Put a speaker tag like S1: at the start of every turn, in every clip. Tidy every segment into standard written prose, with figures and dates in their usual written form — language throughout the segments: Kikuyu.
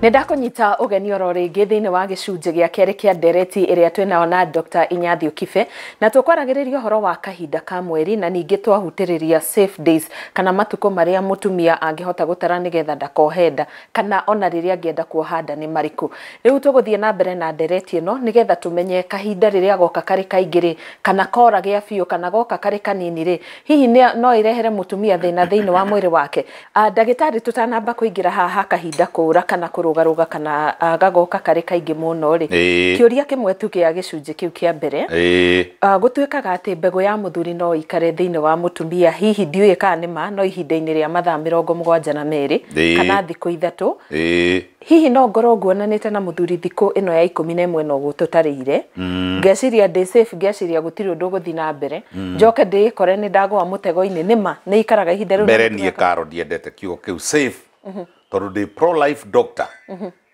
S1: Nĩndakũnyita ũgeni oro rĩngĩ thĩinĩ wa gĩcunjĩ gĩa kerĩ kĩa ndereti ĩrĩa twĩnayo na Dr. Inyathiũ Kibe, na tũkwaragĩrĩria ũhoro wa kahinda ka mweri, na ningĩ twahutĩrĩria safe days kana matukũ marĩa mũtumia angĩhota gũtara nĩgetha ndakohe nda, kana ona rĩrĩa angĩenda kuoha nda nĩ marĩkũ. Rĩu tũgũthiĩ na mbere na ndereti ĩno nĩgetha tũmenye kahinda rĩrĩa goka karĩ kaingĩ rĩ, kana kora gĩa biũ, kana goka karĩ kanini rĩ, hihi no ĩrehere mũtumia thĩna thĩinĩ wa mwĩrĩ wake. Ndagĩtarĩ, tũtanamba kũingĩra haha kahinda kũra kana kũrũgarũga kana gagoka karĩ kaingĩ mũno rĩ, kĩũria kĩmwe tu gĩa gĩcunjĩ kĩu kĩa mbere, gũtuĩkaga atĩ mbegũ ya mũthuri no ikare thĩinĩ wa mũtumia, hihi ndiũĩ kana nĩ ma, no ihinda-inĩ rĩa mathaa 72 kana thikũ 3. Hihi no ngorwo nguonanĩte na mũthuri thikũ ĩno ya 11 no tũtarĩire, ngeciria ndĩ safe, ngeciria gũtirĩ ũndũ ũgũthiĩ na mbere, njoke ndĩkore nĩ ndagũa mũtego-inĩ? Nĩ ma nĩ ikaraga ihinda rĩu?
S2: Mbere niĩ Karo ndiendete kiugo kĩu safe, tondũ ndĩ pro life doctor.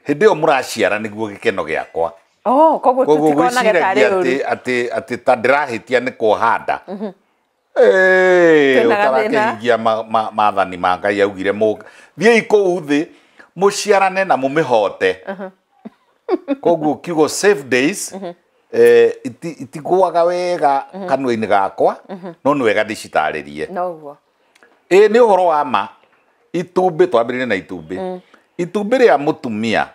S2: Hĩndĩ ĩyo mũraciara nĩguo gĩkeno gĩakwa.
S1: Oh, koguo tutikonage tarĩ ũru.
S2: Atĩ ta ndĩrahĩtia nĩ kuoha nda. Ũtarakĩhingia maathani ma Ngai augire thiĩi kũu thĩ mũciarane na mũmĩhote. Koguo kiugo safe days itigũaga wega kanua-inĩ gakwa, no nĩ wega ndĩcitarĩrie.
S1: Noguo.
S2: Ĩĩ, nĩ ũhoro wa ma. Itumbĩ, twambĩrĩrie na itumbĩ. Itumbĩ rĩa mũtumia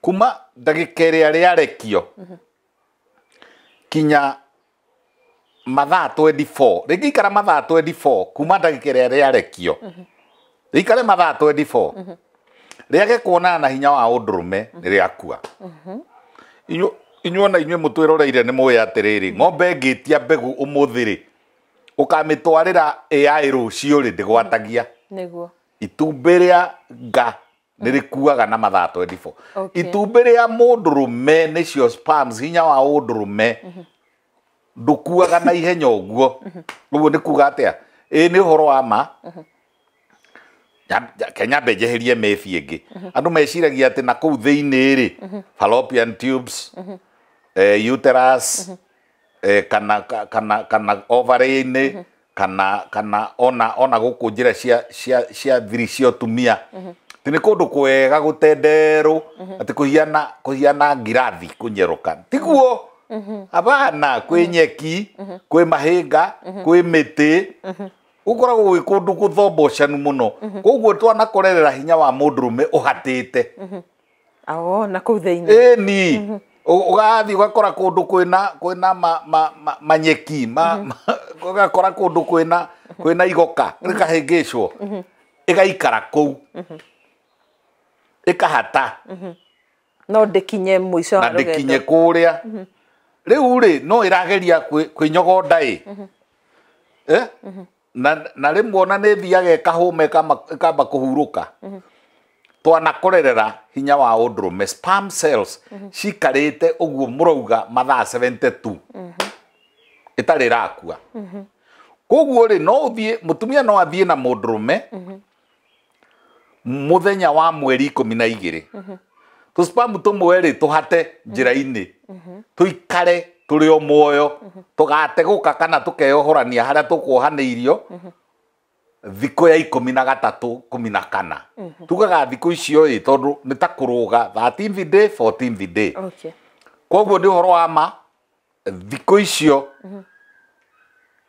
S2: kuma ndagĩka ĩrĩa rĩarekio kinya mathaa 24, rĩngĩikara mathaa 24 kuma ndagĩka ĩrĩa rĩarekio, rĩikare mathaa 24 rĩage kuonana na hinya wa ũndũrũme, nĩ rĩakua. Inyuĩ ona inyuĩ mũtwĩroreire nĩ mũĩ atĩrĩrĩ, ng'ombe ĩngĩtia mbegũ ũmũthĩ rĩ, ũkamĩtwarĩra AI rũciũ rĩ, ndĩgwatagia.
S1: Nĩguo.
S2: Itumbĩ rĩa nga nĩ rĩkuaga na mathaa 24. Itumbĩ rĩa mũndũrũme nĩcio sperms, hinya wa ũndũrũme ndũkuaga na ihenya ũguo. Ũguo nĩ kuga atĩa? Ĩĩ, nĩ ũhoro wa ma. Kenya njeherie mĩbi ĩngĩ. Andũ meciragia atĩ na kũu thĩinĩ rĩ, fallopian tubes, uterus, kana ovary-inĩ, kana ona gũkũ njĩra cia thiri cia ũtumia, atĩ nĩ kũndũ kwega gũtenderũ, atĩ kũhiana ngirathi kũnyerũka. Tiguo. Abana, kwĩ nyeki, kwĩ mahĩnga, kwĩ mĩtĩ, gũkoragwo gwĩ kũndũ gũthombocanu mũno. Koguo twanakorerera hinya wa mũndũrũme ũhatĩte.
S1: Oh, na kũu thĩinĩ.
S2: Ĩni. Ũgathiĩ ũgakora kũndũ kwĩna manyeki, ũgakora kũndũ kwĩna igoka rĩkahĩngĩcwo, ĩgaikara kũu, ĩkahata.
S1: No ndĩkinye mũico wa
S2: rũgendo. Na ndĩkinye kũrĩa. Rĩu rĩ, no ĩrageria kwĩnyogonda ĩ. Na rĩmwe ona nĩ ĩthiaga ĩkahũma ĩkamba kũhurũka. Twanakorerera hinya wa ũndũrũme, sperm cells cikarĩte ũguo mũrauga mathaa 72 ĩtarĩ ĩrakua. Koguo rĩ, no ũthiĩ, mũtumia no athiĩ na mũndũrũme mũthenya wa mweri 12. Tũ sperm tũmwe rĩ, tũhate njĩra-inĩ, tũikare tũrĩ o muoyo, tũgategũka kana tũkeyohorania harĩa tũkuohanĩirio thikũ ya 13, 14. Tugaga thikũ icio ĩ, tondũ nĩ ta kũrũga 13th day, 14th day. Koguo nĩ ũhoro wa ma, thikũ icio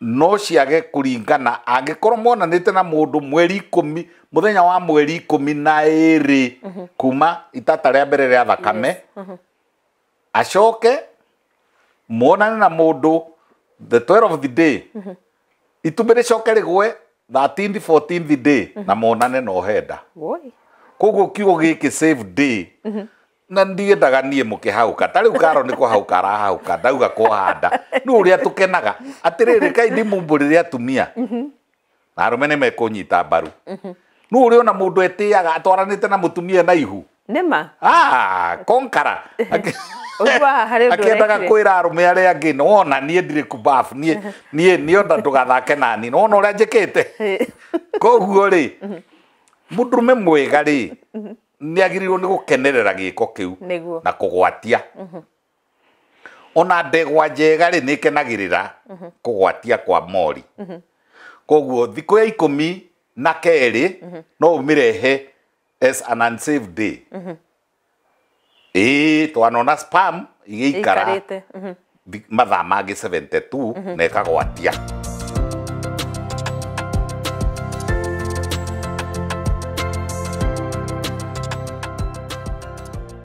S2: no ciage kũringana angĩkorwo monanĩte na mũndũ mweri 10, mũthenya wa mweri 12 kuma itata rĩa mbere rĩa thakame, acoke monane na mũndũ the 12th day, itumbĩ rĩcoke rĩgwe 13th, 14th day, na monane na ohe nda. Koguo kiugo gĩkĩ safe day, na ndiendaga niĩ mũkĩhauka ta rĩu Karo nĩ kũhauka arahauka, ndauga kuoha nda nĩ ũrĩa tũkenaga. Atĩrĩrĩ, kai ndĩmumbũrĩre atumia na arũme nĩ mekũnyita mbaru. Nĩ ũrĩ ona mũndũ etĩaga atwaranĩte na mũtumia na ihu?
S1: Nĩ ma.
S2: Konkara akĩendaga kwĩra arũme arĩa angĩ, nĩwona niĩ ndirĩ kubafu, niĩ niĩ ona ndũgathake nani, nĩwona ũrĩa njĩkĩte. Koguo rĩ, mũndũrũme mwega rĩ, nĩ agĩrĩirwo nĩ gũkenerera gĩko kĩu na kũgwatia. Ona ndegwa njega rĩ, nĩ ĩkenagĩrĩra kũgwatia kwa mori. Koguo thikũ ya 12 no ũmĩrehe As an unsafe day. Ĩĩ, twanona sperm igĩikara
S1: Ĩikarĩte.
S2: Mathaa mangĩ 72 na ĩkagwatia.